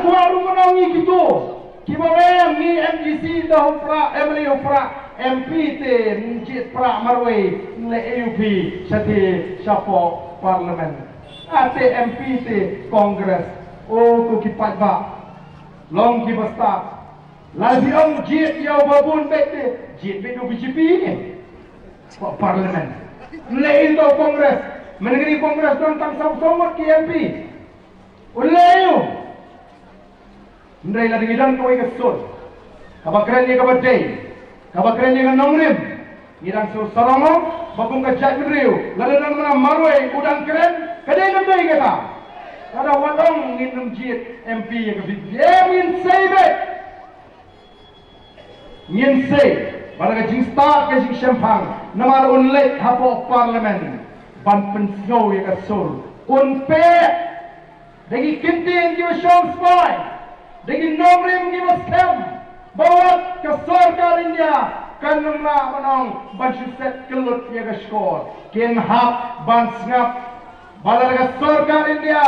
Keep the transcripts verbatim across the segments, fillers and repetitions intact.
Wa ruh mynno ngi kito kiba wan ngi M D C da u Prah, M L A u Prah, M P te ngi jied Prah marwei ngi leh A U P sha te shapoh Parliament. Ate M P te Congress. O ko ki paidbah, long kiba stad. La phi ong jied ïa u Babun beit te jied beit u B J P ne. Ko Parliament. Leh ïa u Congress. Mynne ki Congress don tang saw saw ngut ki M P. U leh ïa u. Hynrei lada ngi don kawei ka sur kaba kren ïa kaba dei, kaba kren ïa ka nongrim, ngi dang sngewsarong ba kum ka jaitbynriew lada don ma marwei u dang kren, ka dei kam dei kata. Lada wat ong ngin ym jied M P ïa ka V P P, ngin sei beit. Ngin sei ba da ka jingstad ka jingshemphang namar un leit hapoh Parliament ban pynsngew ïa ka sur, un peit da ki kyntien kiba shong sbai, da ki nongrim kiba skhem ba wat ka sorkar India kan ym lah ban ong ban shu set kyllut ïa ka shkor. Kin hap ban sngap ba lada ka sorkar India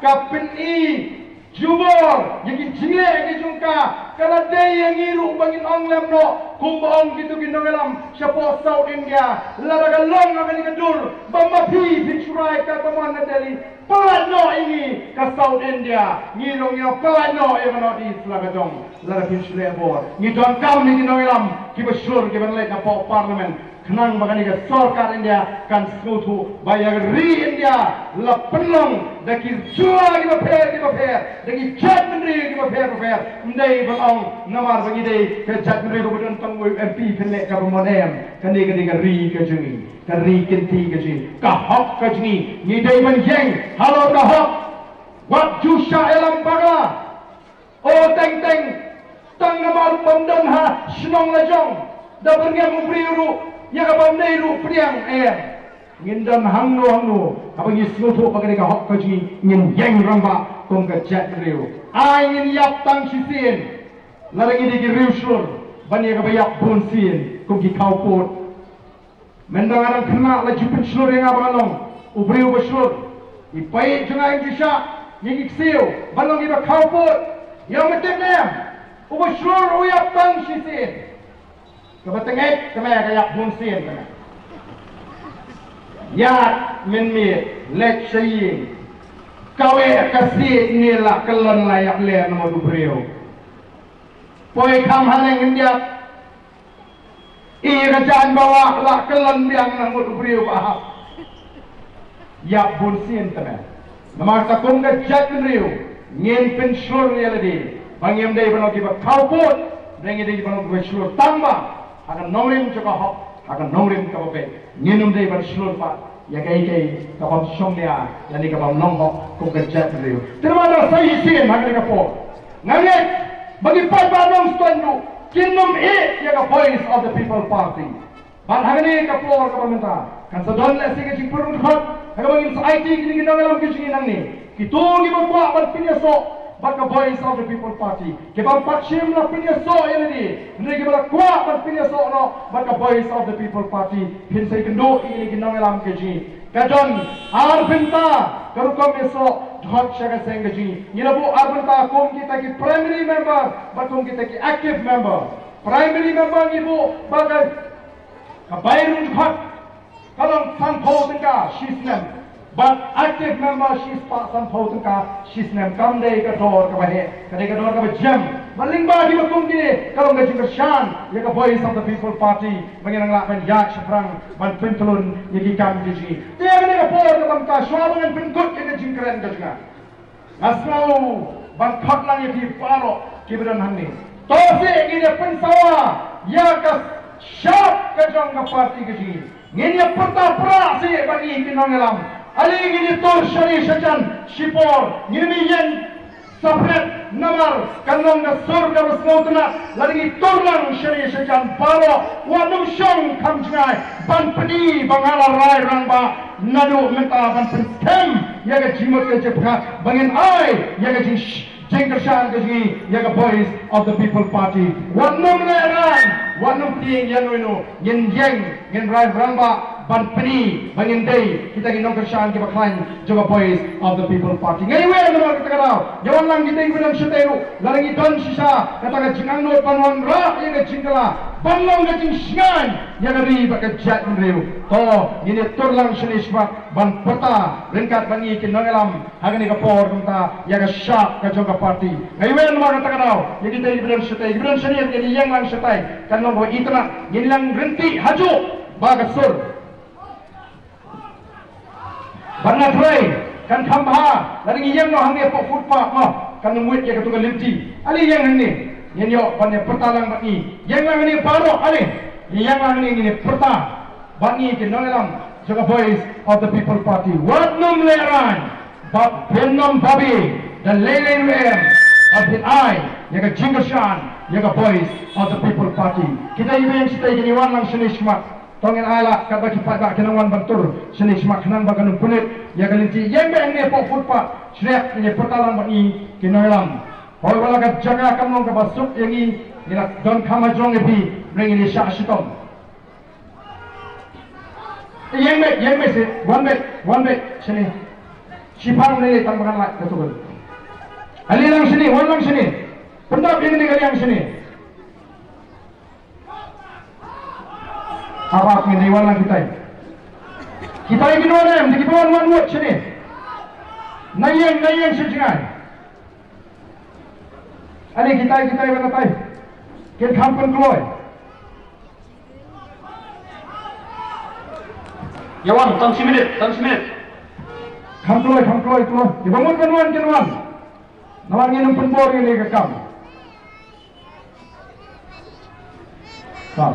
ka pyni jubor ïa ki jingleh ki jong ka, ka la dei ïa ngi ruh ba ngin ong lem noh kumba ong kito ki nongïalam shapoh South India. Lada ka long ha kane ka dur ba ma phi phi shu rai ka kamon na Delhi, pyllait noh ïa ngi ka South India. Ngi ruh ngi ong pyllait noh ïa ka North East la ka jong. Lada phi shu leh bor, ngi donkam ïa ki nongïalam kiba shlur kiban leit napoh Parliament. Khnang ba kane ka sorkar India kan sngewthuh ba ïa ka ri India la pynlong da ki jylla kiba pher kiba pher, da ki jaitbynriew kiba pher kiba pher. Ym dei ban ong namar ba ngi dei ka jaitbynriew kaba don tang u M P phin leh kaba mon, em. Kane ka dei ka ri ka jong ngi, ka ri kynti ka jong ngi, ka hok ka jong ngi. Ngi dei ban ïeng halor ka hok. Wat ju shah ïalam baka. O teng teng, tang namar bym don ha shnong la jong, da byrngem u briew ruh ïa ka bym dei ruh pdiang, em. Ngin don hangno hangno haba ngi sngewthuh ba ka dei ka hok ka jong ngi, ngin ïeng rangbah kum ka jaitbynriew. Ai ngin ïap tang shisien lada ngi dei ki riew shlur ban ïa kaba ïap bunsien kum ki khawpud. Mynta nga dang khynnah la ju pynshlur ïa nga ba nga long u briew ba shlur. I pait jong nga im ju shah ïa ki ksiew ban long iba khawpud. Ïa me tip ne em, uba shlur u ïap tang shisien. Kaba tyngeh kane ka ïap bunsien kane. Ïap mynmiet leit sha ïing. Kawei ka sien ne la kyllon la ïap leh na ma u briew. Poi kham haneng hyndiat. I ka jan ba wah la kyllon biang na ngut u briew ba hap. Ïap bunsien tane. Namar kata kum ka jaitbynriew ngin pynshlur ïa lade ba ngim dei ban long kiba khawpud, dei ngi dei ban long kiba shlur tang ba ha ka nongrim jong ka hok, ha ka nongrim kaba beit. Ngin ym dei ban shlur pat ïa kaei kaei ka bym shong nia lane ka bym long hok kum ka jaitbynriew. Te namar sa shisien ha kane ka por nga ngeit ba ki paidbah Nongstoiñ ruh kin ym ïeh ïa ka Voice of the People Party. Bad ha kane ka por kaba mynta kan sa don lehse ka jingpynrung dkhot ha kaba ngin sa aiti kine ki nongïalam ki jong ngi nangne. Kito kiba kwah ban pynïasoh bad ka Voice of the People Party, kiba ym pat shym la pynïasoh ïa lade, hynrei kiba la kwah ban pynïasoh noh bad ka Voice of the People Party, phin sa ïakynduh ïa kine ki nongïalam ki jong ngi. Ka don ar bynta ka rukom ïasoh dkhot sha ka seng ka jong ngi. Ngi la buh ar bynta kum kita ki primary member bad kum kita ki active member. Primary member ngi buh ba ka, ka bai rung dkhot ka long sanphew tyngka shi snem. Bad active member shispah sanphew tyngka shi snem. Kam dei ka dor kaba heh, ka dei ka dor kaba jem. Bad lyngba kiba kum kine ka long ka jingkyrshan ïa ka Voice of the People Party ba ngin nang lah ban ïaid shaphrang ban pyntylun ïa ki kam ki jong ngi. Te ïa kane ka por kaba mynta shuwa ba ngan pynkut ïa ka jingkren ka jong nga, nga sngew ban khot lang ïa phi baroh kiba don hangne. To seh ngin ïa pynsawa ïa ka shap ka jong ka party ka jong ngi. Ngin ïa pyrta pra seh bad ngi ki nongïalam. Ale ngin ïa tur shane shajan shipor, ngin ïa ïeng separate namar kan long ka sur kaba sngewtynnat lada ngi tur lang shane shajan baroh. Wat nym shong kham jngai ban pyni ba nga la rai rangbah naduh mynta ban pynskhem ïa ka jingmut ka jingpyrkhat ba ngin ai ïa ka jing jingkyrshan ka jong ngi ïa ka Voice of the People Party. Wat nym lehraiñ, wat nym tieng ïa no ïa no. Ngin ïeng, ngin rai rangbah. ban pyni ba ngin dei kita ki nongkyrshan kiba khlaiñ jong ka Voice of the People Party. Nga ïawer namar kata ka daw, ïa wan lang kita kiba don shatei ruh, lada ngi don shisha kata ka jingangnud ban wanrah ïa ka jingkylla ban long ka jingshngaiñ ïa ka ri bad ka jaitbynriew, to ngin ïatur lang shane shakhmat ban pyrta ryngkat bad ngi ki nongïalam ha kane ka por kumta ïa ka shap ka jong ka party. Nga ïawer namar kata ka daw ïa kita kiba don shatei, kiba don shatei ngin ïeng lang shatai, kan long kaba itynnad, ngin lang ryntih hajuh ba ka sur. Ban nga trei kan kham bha lada ngi ïeng noh hangne hapoh footpath mo, kan ym wit ïa katu ka lynti. Ale ïeng hangne, ngin ïoh ban ïa pyrta lang bad ngi. Ïeng lang hangne baroh, ale ïeng lang hangne, ngin ïa pyrta bad ngi ki nongïalam jong ka Voice of the People Party. Wat nym lehraiñ bad phin nym babe da lei lei ruh em, bad phin ai ïa ka jingkyrshan ïa ka Voice of the People Party. Kita kiba ïeng shatai kin ïa wan lang shane shakhmat. To ngin ai lah katba ki paidbah kin nang wan ban tur shane shakhmat khnang ba kan ym pulit ïa ka lynti. Ïeng beit hangne hapoh footpath, shrek, ngin ïa pyrta lang bad ngi ki nongïalam. Hooid, wat la ka jaka kam long kaba suk ïa ngi, ngi la don kham hajrong ïa phi, hynrei ngin ïa shah shitom. Ïeng beit, ïeng beit seh, wan beit, wan beit shane. Shipang ne tang ba kan lait ka tukul. Ale lang shane, wan lang shane. Pyndap ïa kane ka liang shane. Arap ngin ïa wan lang kitai. Kitai kin wan em, kitai kin wan, wan wot shane. Na ïeng, na ïeng sha jngai. Ani kitai, kitai, wan kitai. Kin kham pynkloi. Ïa wan, tang shi minit, tang shi minit. Kham kloi, kham kloi, kloi. Kiba mut ban wan, kin wan. Namar ngin ym pynbor ïa kane ka kam. Ka.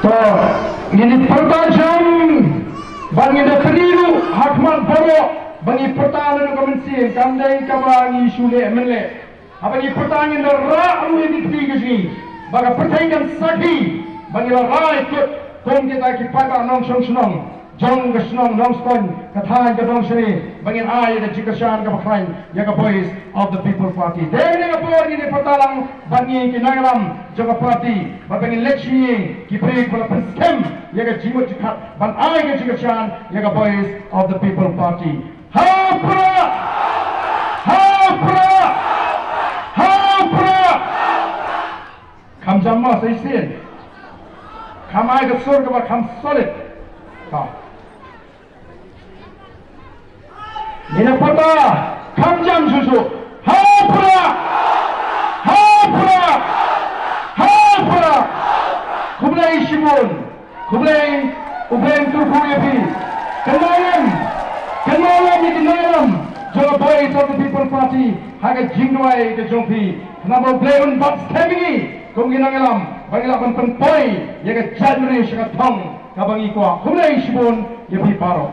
To, ngin ïa pyrta jam, bad ngin da pyni ruh ha khmat baroh, ba ngi pyrta naduh ka mynsiem, kam dei kaba ngi shu leh mynleh. Haba ngi pyrta ngin da rah ruh ïa ki kti ki jong ngi, ba ka pyrthei kan sakhi ba ngi la rai kut kum kita ki paidbah nongshong shnong jong ka shnong Nongstoiñ, ka thaiñ, ka dong shane, ba ngin ai ïa ka jingkyrshan kaba khlaiñ ïa ka Voice of the People Party. Dei na ka por ngin ïa pyrta lang bad ngi ki nongïalam jong ka party, ba ngin leit sha ngi ki briew ba la pynskhem ïa ka jingmut jingpyrkhat ban ai ka jingkyrshan ïa ka Voice of the People Party. Ha u Prah! Ha u Prah! Ha u Prah! Kham jam mo sa shisien. Kham ai ka sur kaba kham solid. Ka. Ngin ïa pyrta kham jam shuh shuh. Ha u Prah! Ha u Prah! Ha u Prah! Khublei shibun. Khublei, U Blei un kyrkhu ïa phi. Kynmaw lem, kynmaw lem ïa ki nongïalam jong ka Voice of the People Party ha ka jingduwai ka jong phi. Khnang ba U Blei un bat skhem ïa ngi kum ki nongïalam ba ngin lah ban pynpoi ïa ka jaitbynriew sha ka thong kaba ngi kwah. Khublei shibun ïa phi baroh.